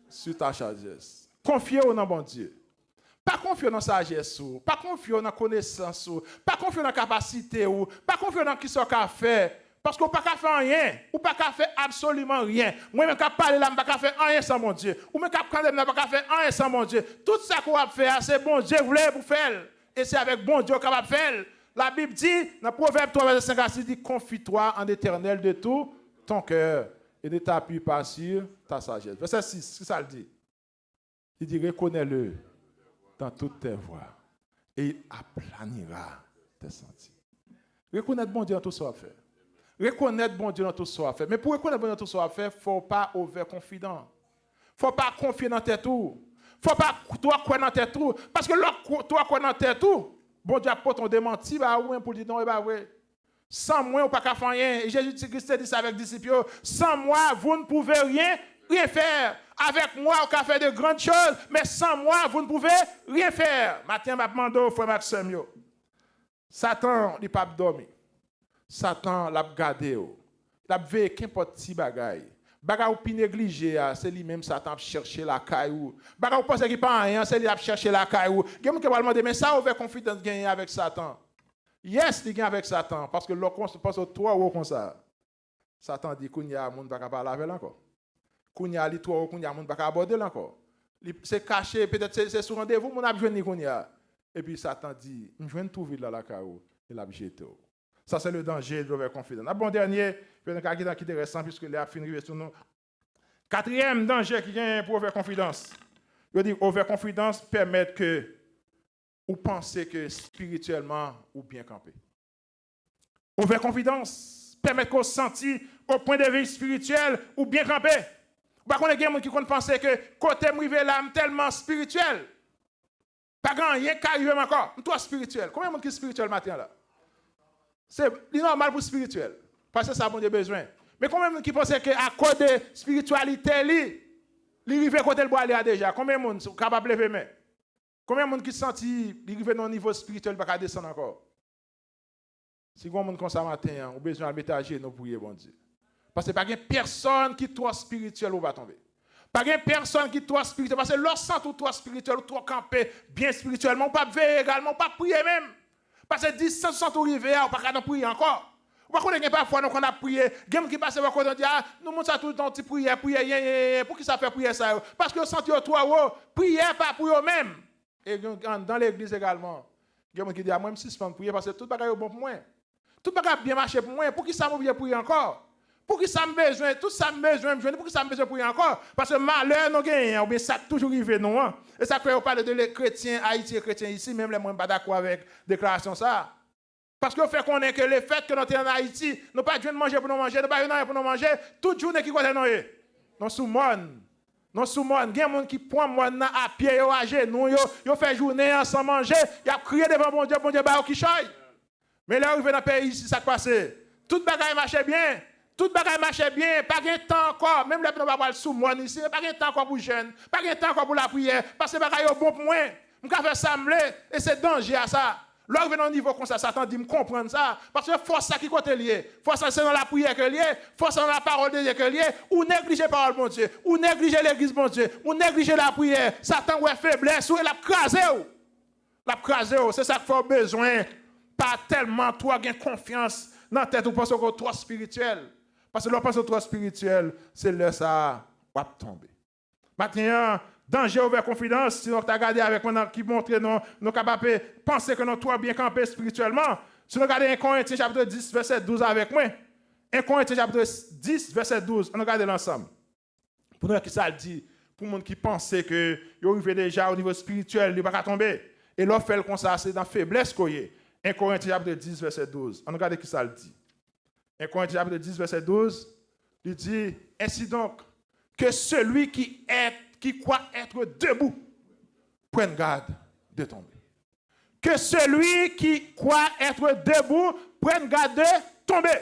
sur ta sagesse. Konfye w nan Bondye. Pa konfye w nan sajès ou. Pa konfye w nan konesans ou. Pa konfye w nan kapasite ou. Pa konfye w nan kisa w ka fè. Paske w pa ka fè anyen. Ou pa ka fè absoliman ryen. Mwen menm k ap pale la, m pa ka fè anyen san Bondye. Ou menm k ap tande m la, pa ka fè anyen san Bondye. Tout sa ke w ap fè a, se Bondye vle pou fè l. E se avèk Bondye w kapab fè l. Labib di, nan Pwovèb twa, vèsè senk a sis, di, confie-toi en l'Éternel de tout ton cœur et ne t'appuie pas sur ta sagesse. Vèsè sis, ki sa l di? Li di, reconnais-le dans toutes tes voies et il aplanira tes sentiers. Rekonèt Bondye nan tout sa w ap fè. Rekonèt Bondye nan tout sa w ap fè. Men pou rekonèt Bondye nan tout sa w ap fè, fò w pa overconfident. Fò w pa konfye nan tèt ou. Fò w pa twò kwè nan tèt ou. Paske lè w twò kwè nan tèt ou, Bondye ap pote yon demanti ba ou menm pou l di non, e pa vre. San mwen, ou pa ka fè anyen. E Jezi Kris te di sa avèk disip yo. Sans moi, vous ne pouvez rien, rien faire. Avec moi, ou ka fè de grandes choses, men sans moi, vous ne pouvez rien faire. Maten, m ap mande w, frè m ak sè m yo. Satan, li p ap dòmi. Satan, l ap gade w. L ap veye kenpòt ti bagay. Bagay ou pi neglije a, se li menm Satan ap chèche lakay ou. Bagay ou panse ki pa anyen an, se li l ap chèche lakay ou. Gen moun ki pral mande, men sa overconfidence genyen avèk Satan? Yes, li gen avèk Satan, paske lè w panse w twò wo konsa. Satan di, kounye a, moun pa ka pale avè l ankò. Kounye a, li twò wo, kounye a, moun pa ka abòde l ankò. Li, se kache, petèt se, se sou randevou moun ap jwenn li kounye a. Epi Satan di, m jwenn tou vide la lakay ou, e l ap jete w. Sa se le danje de l'overconfidence. N ap bon dènye, pou nou ka kite, kite rès lan, piske lè ap fin rive sou nou. Katriyèm danje ki genyen pou overconfidence. Yo di overconfidence pèmèt ke ou panse ke espirityèlman ou byen kanpe. Overconfidence pèmèt ke w santi, o pwen de vi espirityèl, ou byen kanpe. Ou pa konnen gen moun ki konn panse ke kote m rive la, m tèlman espirityèl. Pa gen anyen k ka rive m ankò. M twò espirityèl. Konbyen moun ki espirityèl maten an la? Se, li nòmal pou espirityèl. Paske se sa Bondye bezwen. Men konbyen moun ki panse ke akoz de espirityalite li, li rive kote l pwale a deja? Konbyen moun kapab leve men? Konbyen moun ki santi li rive nan yon nivo espirityèl li pa ka desann ankò? Si gen yon moun konsa maten an, ou bezwen al mete ajenou priye Bondye. Paske pa gen pèsonn ki twò espirityèl pou w pa tonbe. Pa gen pèsonn ki twò espirityèl. Paske lè w santi w twò espirityèl, ou twò kanpe byen espirityèlman, ou p ap veye egalman, ou p ap priye menm. Paske distans ou santi w rive a, ou pa ka nan priye ankò. Ou pa konnen gen pafwa nou konn ap priye, gen moun ki pase bò kote w di, a, nou moun sa toultan yon ti priyè, priyè, yen, yen, yen, yen. Poukisa fè priyè sa yo? Paske yo santi yo twò wo. Priyè pa pou yo menm. E gen, anndan legliz egalman, gen moun ki di, a, mwen, m sispann priye paske tout bagay yo bon pou mwen. Tout bagay ap byen mache pou mwen. Poukisa m oblije priye ankò? Poukisa m bezwen, tout sa m bezwen, m jwenn, poukisa m bezwen priye ankò? Paske malè nou genyen an, oubyen sa k toujou rive nou an, e sa k fè yo pale de le, kretyen Ayiti e kretyen isi, menm lè mwen m pa dakò avèk deklarasyon sa a. Paske yo fè konnen ke lefètke nou te ann Ayiti, nou pa t jwenn manje pou nou manje, nou pa jwenn anyen pou nou manje, tout jounen ki kote nou ye? Nou sou mòn. Nou sou mòn. Gen moun ki pran mòn nan a pye yo, ajenou yo, yo fè jounen an san manje, y ap kriye devan Bondye, Bondye ba yo kichòy. Men lè yo rive nan peyi isi, sa k pase? Tout bagay mache byen. Tout bagay mache byen. Pa gen tan ankò. Menm lè nou pa pral sou mòn isi, men pa gen tan ankò pou jèn. Pa gen tan ankò pou lapriyè. Paske bagay yo bon pou mwen. M ka fè sa m vle. E se danje a sa. Lè w rive nan yon nivo konsa, Satan di, m konprann sa. Paske fòs sa ki kote l ye? Fòs sa se nan lapriyè ke l ye. Fòs sa nan lapawòl de Dye ke l ye. Ou neglije pawòl Bondye. Ou neglije legliz Bondye. Ou neglije lapriyè. Satan wè feblès ou e l ap kraze w. L ap kraze w. Se sa k fè w bezwen pa tèlman twò gen konfyans nan tèt ou, panse ke w twò espirityèl. Paske lè w panse w twò espirityèl, se lè sa a w ap tonbe. Maten an, danje overconfidence, si nou ta gade avèk mwen nan ki montre nou, nou kapab panse ke nou twò byen kanpe espirityèlman. Si nou gade en Korentyen chapit dis, vèsè douz avèk mwen. En Korentyen chapit dis, vèsè douz. Ann nou gade l ansanm. Pou nou wè kisa l di pou moun ki panse ke yo rive deja o nivo espirityèl, yo pa ka tonbe. E lè w fè l konsa, se nan feblès ke w ye. En Korentyen chapit dis, vèsè douz. Ann nou gade kisa l di. En Korentyen chapit dis, vèsè douz, li di, ainsi donc, que celui qui est, qui croit être debout prenne garde de tomber. Que celui qui croit être debout prenne garde de tomber.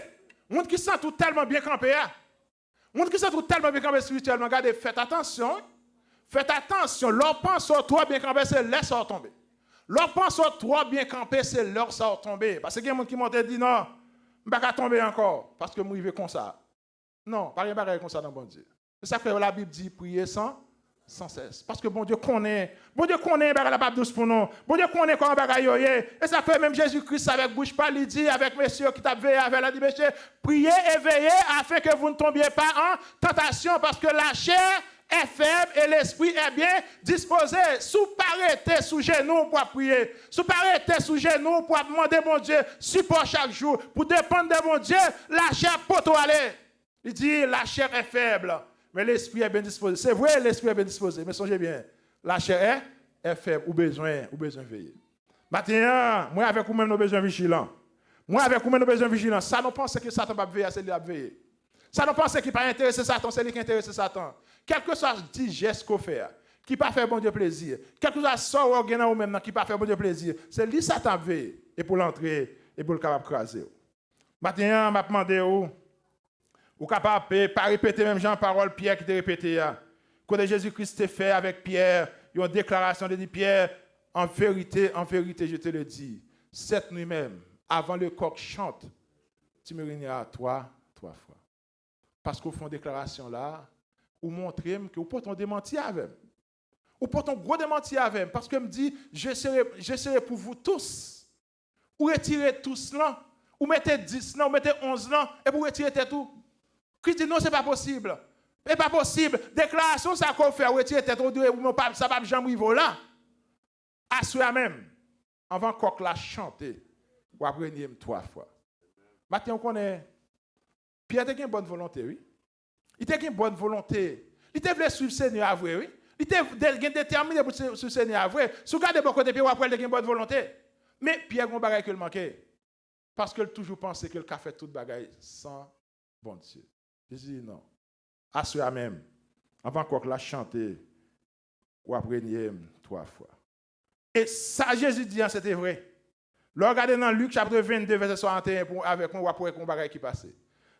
Moun ki santi w tèlman byen kanpe a, moun ki santi w tèlman byen kanpe espirityèlman, gade, fèt atansyon, wi. Fèt atansyon, lè w panse w twò byen kanpe, se lè sa w tonbe. Lè w panse w twò byen kanpe, se lè sa w tonbe. Paske gen moun ki monte di, non, m pa ka tonbe ankò, paske m rive konsa. Non, pa gen bagay konsa nan Bondye. Se sa k fè Labib di, priye san, san sès. Paske Bondye konnen, Bondye konnen bagay la p ap dous pou nou. Bondye konnen kòman bagay yo ye. E sa k fè menm Jezi Kris avèk bouch pa l, li di avèk mesye yo ki t ap veye avè l la, di, mesye, priez et veillez afin que vous ne tombiez pas en tentation, parce que la chair est faible et l'esprit est bien disposé. Si w pa rete sou jenou w pou w ap priye, si w pa rete sou jenou w pou w ap mande Bondye sipò chak jou, pou depann de Bondye, lachè ap pote w ale. Li di, la chair est faible, mais l'esprit est bien disposé. Se vre, lespri est bien disposé, men sonje byen, la chair est, est faible. Ou bezwen, ou bezwen veye. Maten an, mwen avèk ou menm, nou bezwen vijilan. Mwen avèk ou menm, nou bezwen vijilan. Sa nou panse ke Satan p ap veye a, se li l ap veye. Sa nou panse ki pa enterese Satan, se li ki enterese Satan. Kèlkeswa ti jès ke w fè a, ki pa fè Bondye plezi, kèlkeswa sa w wè w gen nan ou menm nan ki pa fè Bondye plezi, se li Satan ap veye, e pou l antre, e pou l kapab kraze w. Maten an, m ap mande w, ou kapab, e, pa repete menm jan pawòl Pyè ki te repete a. Kote Jezi Kris te fè avèk Pyè yon deklarasyon, li di, Pyè, en vérité, en vérité, je te le dis, cette nuit même, avant le coq chante, tu me renieras trois, trois fois. Paske w fè yon deklarasyon la, ou montre m ke w pote yon demanti avè m. Ou pote yon gwo demanti avè m, paske m di, je serai, je serai pour vous tous. Ou retire tous lan, ou mete dis lan, ou mete onz lan, epi w retire tèt ou. Kris di, "Non, se pa posib. Se pa posib. Deklarasyon sa ke w fè, w retire tèt ou, ou di, ou pa, sa p ap janm rive w la. Aswè a menm, anvan kòk la chante, w ap renye m twa fwa." Maten, w konnen, Pyè te gen bòn volonte, wi. Li te gen bòn volonte. Li te vle swiv Senyè a vre, wi. Li te de- gen detèmine pou se- swiv Senyè a vre. Si w gade bò kote Pyè, w ap wè l te gen bòn volonte. Men Pyè gen yon bagay ke l manke. Paske l toujou panse ke l ka fè tout bagay san Bondye. Jezi di, "Non. Aswè a menm, anvan kòk la chante, w ap renye m twa fwa." E sa Jezi di an, se te vre. Lè w gade nan Lik chapit vennde, vèsè swasanteyen, pou avèk mwen, w ap wè yon bagay ki pase.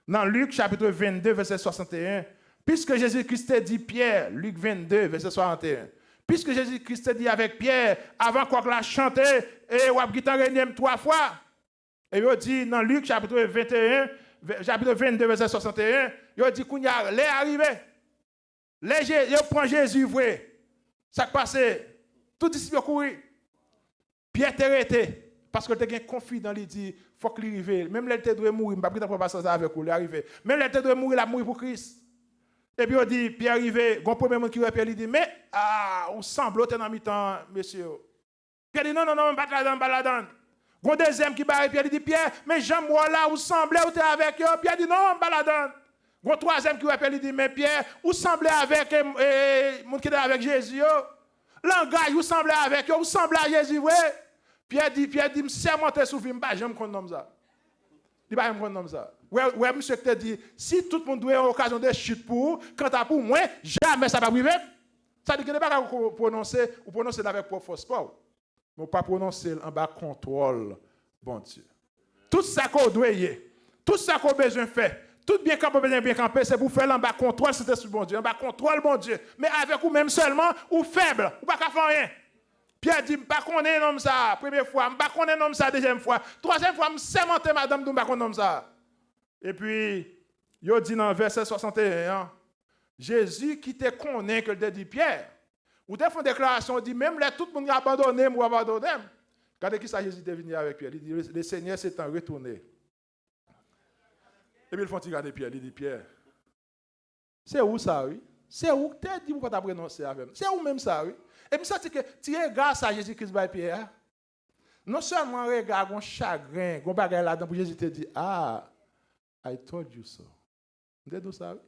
Nan Lik chapit vennde, vèsè swasanteyen, piske Jezi Kris te di Pyè, Lik vennde, vèsè swasanteyen, piske Jezi Kris te di avèk Pyè, "Avan kòk la chante, e w ap gentan renye m twa fwa." E yo di nan Lik chapit venteyen, vè- chapit vennde, vèsè swasanteyen, yo di kounye a, lè a rive. Lè Je- yo pran Jezi vre, sa k pase? Tout disip yo kouri. Pyè te rete, paske l te gen konfidan, li di, "Fòk li rive. Menm lè l te dwe mouri, m p ap gentan pran pasyans avèk ou, lè a rive." Menm lè l te dwe mouri, l ap mouri pou Kris. Epi yo di, Pyè rive, gon premye moun ki wè Pyè, li di, "Men, a, ou sanble w te nan mitan mesye yo." Pyè di, "Non, non, non, m pa t ladan, m pa t ladan." Gon dezyèm ki bare Pyè, li di, "Pyè, men jan m wè w la, ou sanble ou te avèk yo." Pyè di, "Non, m pa ladan." Gon twazyèm ki wè Pyè, li di, "Men Pyè, ou sanble avèk e, e, moun ki te avèk Jezi yo. Langaj ou sanble avèk yo, ou sanble a Jezi vre." Pyè di, Pyè di, "M sèmante sou vi m, m pa janm konn nonm sa." Li pa janm konn nonm sa. Wè, wè, misye ki te di, "Si tout moun dwe yon okazyon de chit pou ou, kanta pou mwen, jamè sa p ap rive m." Sa di, gen de bagay ou ko- pwononse, ou pwononse l avèk pwòp fòs pa w. Men w pa pwononse l anba kontwòl Bondye. Tout sa ke w dwe ye, tout sa ke w bezwen fè, tout byen kanpe w bezwen byen kanpe, se pou w fè l anba kontwòl Sentespri Bondye, anba kontwòl Bondye. Men avèk ou menm sèlman, ou fèb, ou pa ka fè anyen. Pyè di, "M pa konnen nonm sa a, premye fwa, m pa konnen nonm sa a, dezyèm fwa. Twazyèm fwa, m sèmante madanm di w m pa konn nonm sa a." Epi, yo di nan vèsè swasanteyen an, Jezi ki te konnen ke l te di Pyè, ou te fè yon deklarasyon, ou di, "Menm lè tout moun abandone m, ou abandone m." Gade ki sa Jezi te vini avèk Pyè. Li di, "Le Senyè se tan retounen." Epi l fè yon ti gade Pyè, li di, "Pyè, se ou sa, wi. Se ou ki te di m ou pa t ap renonse avè m. Se ou menm sa, wi." E m santi ke ti rega sa Jezi Kris bay Pyè a, non sèlman rega a gon chagren, gon bagay ladan pou Jezi te di, "Ah, I told you so." M te di w sa, wi.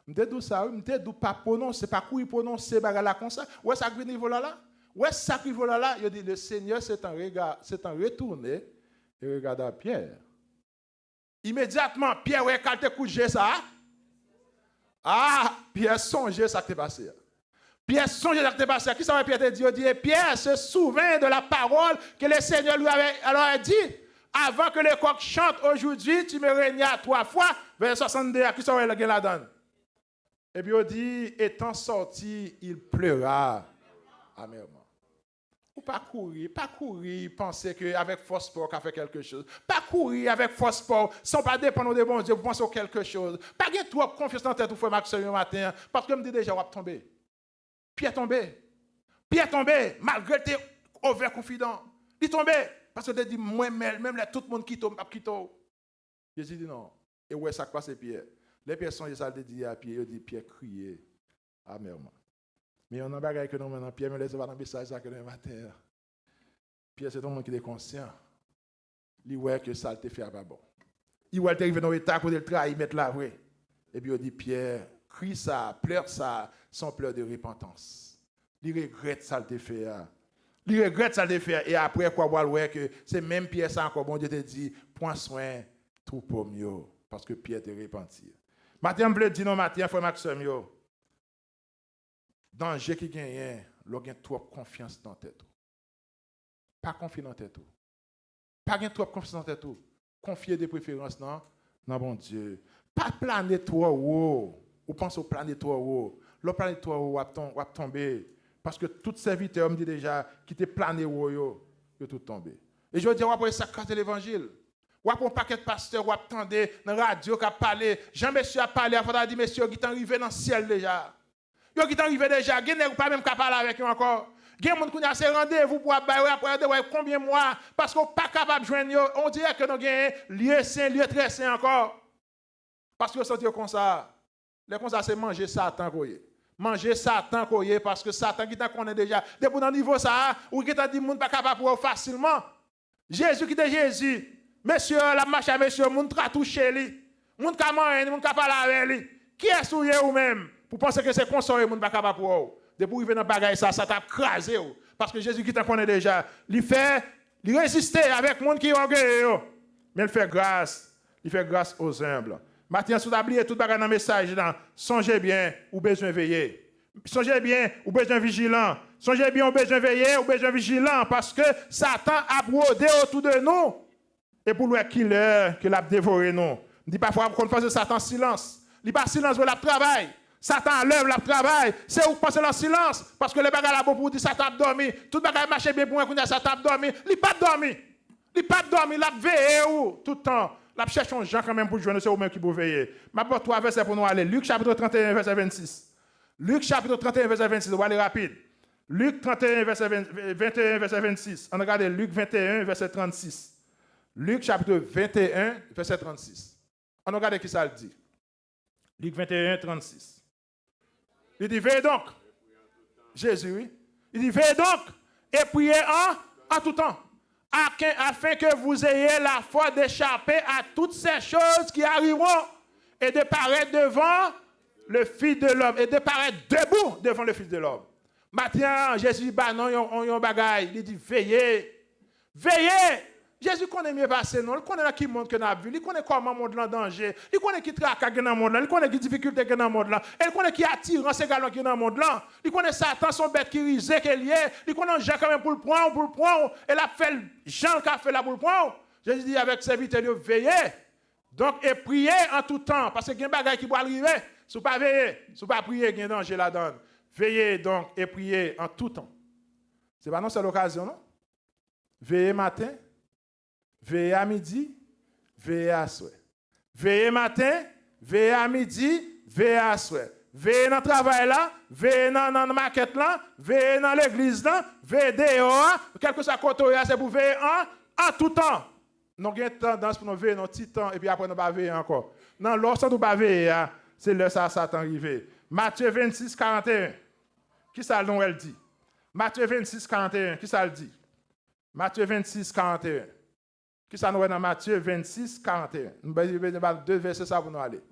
M te di w sa, wi. M te di w pa pwononse, pa kouri pwononse bagay la konsa. Ou wè sa k vin rive w la la? Ou wè sa k rive w la la? Yo di, "Le Senyè se tan rega- se tan retounen e regada Pyè." Imedyatman, Pyè wè kalite kout je sa a. Ah, Pyè sonje sa k te pase a. Pyè sonje sa k te pase a. Kisa wè Pyè te di? Yo di, "Et Pierre se souvint de la parole que le Seigneur lui avait alors dit, Avant que le coq chante aujourd'hui, tu me renias trois fois." Vèsè swasanndde a, kisa wè gen ladan l? Epi yo di, "Étant sorti, il pleura amèrement." Ou pa kouri, pa kouri panse ke avèk fòs pa w ka fè kèlke choz. Pa kouri avèk fòs pa w, san w pa depann de Bondye pou panse w kèlke choz. Pa gen twòp konfyans nan tèt ou, frè m ak sè m, yon maten an, paske m di deja w ap tonbe. Pyè tonbe. Pyè tonbe, malgre l te ovèkonfidan. Li tonbe, paske l te di, "Mwen menm, menm lè tout moun kite w, m p ap kite w." Jezi di, "Non." E w wè sa k pase Pyè. Lè Pyè sonje sa l te di a Pyè, yo di Pyè kriye amèman. Men youn nan bagay ke nou wè nan Pyè, menm lè se pa nan mesaj sa ke nou wè maten an. Pyè se te yon moun ki te konsyan. Li wè ke sa l te fè a pa bon. Li wè l te rive nan yon eta kote l trayi Mèt la vre. Epi yo di Pyè, kri sa, plè sa, se yon plè de repantans. Li regrèt sa l te fè a. Li regrèt sa l te fè a. E apre, kwa w al wè ke se menm Pyè sa ankò Bondye te di, "Pran swen twoupo m yo." Paske Pyè te repanti. Maten an, m vle di nou, maten an, frè m ak sè m yo, danje ki genyen lè w gen twòp konfyans nan tèt ou. Pa konfye nan tèt ou. Pa gen twòp konfyans nan tèt ou. Konfye de preferans nan, nan Bondye. Pa plane twò wo. Ou panse w plane twò wo. Lè w plane twò wo, w ap ton- w ap tonbe. Paske tout sèvitè yo, m di deja, ki te plane wo yo, yo tout tonbe. E jodi a, w ap wè sa k kraze levanjil. W ap wè yon pakèt pastè w ap tande nan radyo k ap pale, jan mesye ap pale a, fò ta di mesye yo gentan rive nan syèl deja. Yo gentan rive deja, gen nèg ou pa menm ka pale avèk yo ankò. Gen moun kounye a se randevou pou w ap bay, w ap randevou konbyen mwa, paske w pa kapab jwenn yo. On dirè ke nou genyen lye sen, lye trè sen ankò. Paske yo santi yo konsa. Lè konsa, se manje Satan ke w ye. Manje Satan ke w ye, paske Satan gentan konnen deja. Depi w nan nivo sa a, ou gentan di moun pa ka pa pran w fasilman. Jezi ki te Jezi. Mesye, l ap mache a mesye, moun ka touche li. Moun ka manyen li, moun ka pale avè li. Kiyès ou ye ou menm pou panse ke se konsa w ye, moun pa ka pa pran w? Depi w rive nan bagay sa, sa t ap kraze w. Paske Jezi gentan konnen deja. Li fè, li reziste avèk moun ki ògeye yo. Men l fè gras, li fè gras aux humbles. Maten an, si w ta bliye tout bagay nan mesaj lan, sonje byen, ou bezwen veye. Sonje byen, ou bezwen vijilan. Sonje byen, ou bezwen veye, ou bezwen vijilan, paske Satan ap wode otou de nou. E pou l wè kilè ke l ap devore nou. M di pafwa, ou konn panse Satan silans. Li pa silans vre, l ap travay. Satan alèv, l ap travay. Se ou k panse l an silans. Paske lè bagay la bon pou ou di Satan ap dòmi. Tout bagay mache byen pou mwen kounye a, Satan ap dòmi. Li p ap dòmi. Li p ap dòmi, l ap veye ou tout tan. L ap chèche yon jan kanmenm pou jwenn ou, se ou menm ki pou veye. M ap ba w twa vèsè pou nou ale. Lik chapit trannteyen, vèsè vennsis. Lik chapit trannteyen, vèsè vennsis. Ou ale rapid. Lik trannteyen, vèsè ven, venteyen, vèsè vennsis. Ann gade Lik venteyen, vèsè trannsis. Lik chapit venteyen, vèsè trannsis. Ann gade ki sa l di. Lik venteyen, trannsis. Li di, veye donk. Jezi, wi. Li di, veye donk, e priye an, an tout tan. Afin, afin que vous ayez la force d'échapper à toutes ces choses qui arriveront et de paraître devant le Fils de l'homme, et de paraître debout devant le Fils de l'homme. Maten an, Jezi ba nou yon, yon, yon bagay. Li di, veye. Veye! Jezi konnen mye pase nou. Li konnen nan ki mond ke n ap viv. Li konnen kòman mond lan danje. Li konnen ki traka gen nan mond lan. Li konnen ki difikilte gen nan mond lan. E li konnen ki atirans egalman gen nan mond lan. Li konnen Satan se yon bèt ki rize ke l ye. Li konnen yon jan kanmenm pou l pran w, pou l pran w. E l ap fè l jan l ka fè la pou l pran w. Jezi di avèk sèvitè l yo, veye. Donk, e priye an tout tan, paske gen bagay ki pral rive. Si w pa veye, si w pa priye, gen danje ladan l. Veye donk, e priye an tout tan. Se pa nan sèl okazyon, non. Veye maten, veye a midi, veye aswè. Veye maten, veye a midi, veye aswè. Veye nan travay la, veye nan, nan, nan makèt lan, veye nan legliz lan, veye deyò a, kèlkeswa kote w ye a, se pou veye an, an tout tan. Nou gen tandans pou nou veye nan ti tan, epi apre nou pa veye ankò. Nan lè w santi w pa veye a, se lè sa a Satan rive. Matye vennsis, karanteyen. Ki sa nou wè l di? Matye vennsis, karanteyen. Ki sa l di? Matye vennsis, karanteyen. Ki sa nou wè nan Matye vennsis, karanteyen? Nou ba, ba, ba de vèsè sa pou nou ale.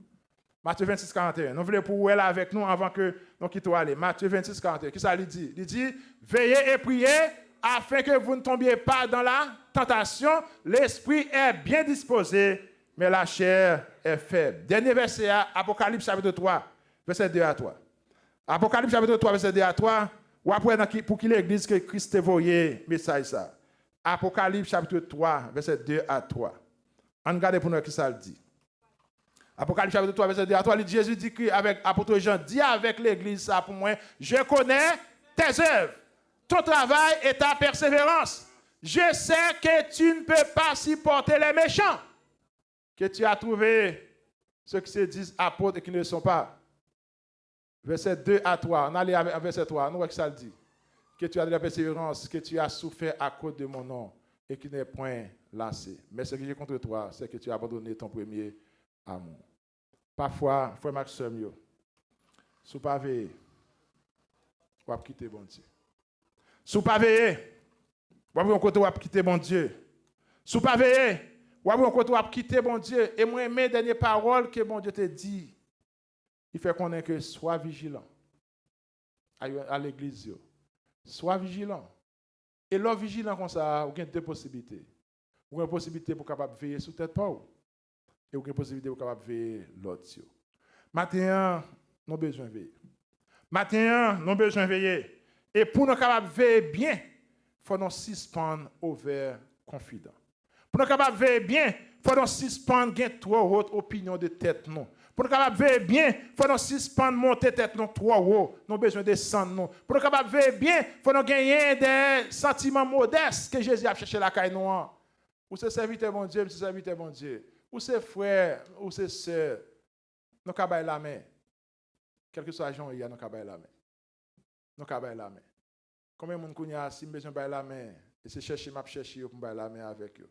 Matye vennsis, karanteyen. Nou vle pou w wè l avèk nou anvan ke nou kite w ale. Matye vennsis, karanteyen. Kisa li di? Li di, veye e priye, afin que vous ne tombiez pas dans la tentation. L'esprit est bien disposé, mais la chair est faible. Dènye vèsè a, Apokalips chapit twa, vèsè de a twa. Apokalips chapit twa, vèsè de a twa, w ap wè nan ki, pou ki legliz ke Kris te voye mesaj sa. Apokalips chapit twa, vèsè de a twa. Ann gade pou nou wè kisa l di. Apokalips chapit twa, vèsè de a twa, li di, Jezi di ki avèk apot Jan, di avèk legliz sa pou mwen, je connais tes œuvres, ton travail et ta persévérance. Je sais que tu ne peux pas supporter les méchants, que tu as trouvé ceux qui se disent apôtres et qui ne le sont pas. Vèsè de a twa, ann ale avè, a vèsè twa, nou wè kisa l di. Que tu as de la persévérance, que tu as souffert à cause de mon nom, et qui n'est point lassé. Mais ce que j'ai contre toi, c'est que tu as abandonné ton premier amour. Pafwa, frè m ak sè m yo, si w pa veye, w ap kite Bondye. Si w pa veye, w ap yon kote w ap kite Bondye. Si w pa veye, w ap yon kote w ap kite Bondye. E mwen renmen dènye pawòl ke Bondye te di. Li fè konnen ke swa vijilan a, a legliz yo. Swa vijilan. E lè w vijilan konsa, ou gen de posiblite. Ou gen posiblite pou w kapab veye sou tèt pa w. E ou gen posiblite pou w kapab veye lòt yo. Maten an, nou bezwen veye. Maten an, nou bezwen veye. E pou nou kapab veye byen, fò nou sispann overconfident. Pou nou kapab veye byen, fò nou sispann gen twò wot opinyon de tèt nou. Pou nou kapab veye byen, fò nou sispann monte tèt nou twò wo. Nou bezwen desann nou. Pou nou kapab veye byen, fò nou genyen de santiman modès ke Jezi ap chèche lakay nou an. Ou se sèvitè Bondye, m se sèvitè Bondye. Ou se frè, ou se sè. Nou ka bay lamen. Kèlkeswa jan w ye a, nou ka bay lamen. Nou ka bay lamen. Konbyen moun kounye a, si m bezwen bay lamen, e se chèche m ap chèche yo pou m bay lamen avèk yo?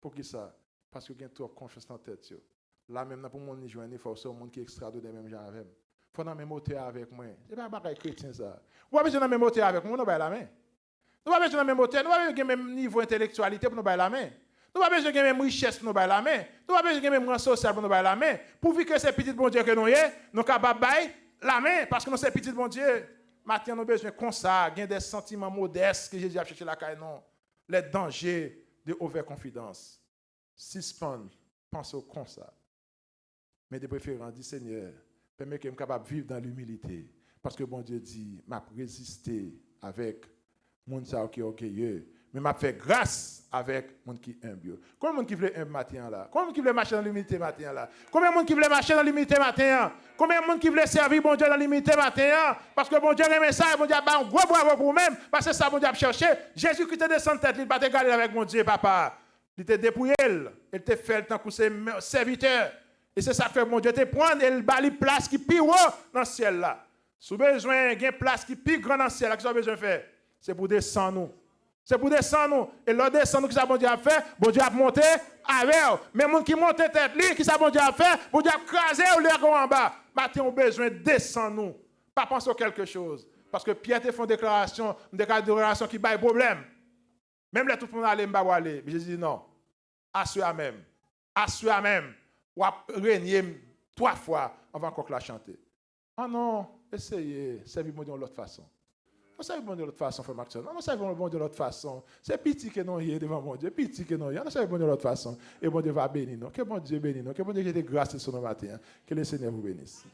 Poukisa? Paske yo gen twòp konfyans nan tèt yo. Lame m nan pou moun li jwenn li, fò w se yon moun ki ekstraòdinè menm jan avè m. Fò w nan menm otè avèk mwen. Se pa bagay kretyen sa. Ou pa bezwen nan menm otè avèk mwen, nou bay lamen. Nou pa bezwen nan menm otè, nou pa bezwen gen menm nivo entelektyalite pou nou bay lamen. Nou pa bezwen gen menm richès pou nou bay lamen. Nou pa bezwen gen menm ran sosyal pou nou bay lamen. Pouvi ke se pitit Bondye ke nou ye, nou kapab bay lamen, paske nou se pitit Bondye. Maten an, nou bezwen konsa, gen de santiman modès ke Jezi ap chèche lakay nou. Les dangers de overconfidence. Sispann panse w konsa. Men de preferans, di, Senyè, pèmèt ke m kapab viv dan limilite. Paske Bondye di, m ap reziste avèk moun sa yo ki ògeye, men m ap fè gras avèk moun ki enb yo. Konbyen moun ki vle enb maten an la? Konbyen moun ki vle mache nan limilite maten an la? Konbyen moun ki vle mache nan limilite maten an? Konbyen moun ki vle sèvi Bondye nan limilite maten an? Paske Bondye renmen sa, e Bondye ap ba yon gwo bravo pou ou menm, paske se sa Bondye ap chèche. Jezi ki te desann tèt li, li pa te gade l avèk Bondye, papa. Li te depouye l, e l te fè l tankou se men-, sèvitè. E se sa k fè Bondye te pran l e l ba li plas ki pi wo nan syèl la. Si w bezwen gen plas ki pi gran nan syèl la, kisa w bezwen fè? Se pou w desann ou. Se pou w desann ou. E lè w desann ou, kisa Bondye ap fè? Bondye ap monte avè w. Men moun ki monte tèt li, kisa Bondye ap fè? Bondye ap kraze w, lage w anba. Maten, ou bezwen desann ou. Pa panse w kèlke choz. Paske Pyè te fè yon deklarasyon, yon deklarasyon ki bay pwoblèm. Menm lè tout moun ale, m pa pwale. Jezi di non. Aswè a menm. Aswè a menm. W ap renye m twa fwa anvan kòk la chante. An nou eseye sèvi Bondye yon lòt fason. Nou sèvi Bondye yon lòt fason, frè Maxon. An nou sèvi Bondye yon lòt fason. Se piti ke nou ye devan Bondye. Piti ke nou ye. An nou sèvi Bondye yon lòt fason. E Bondye va beni nou. Ke Bondye beni nou. Ke Bondye jete gras li sou nou maten an. Que le Seigneur vous bénisse.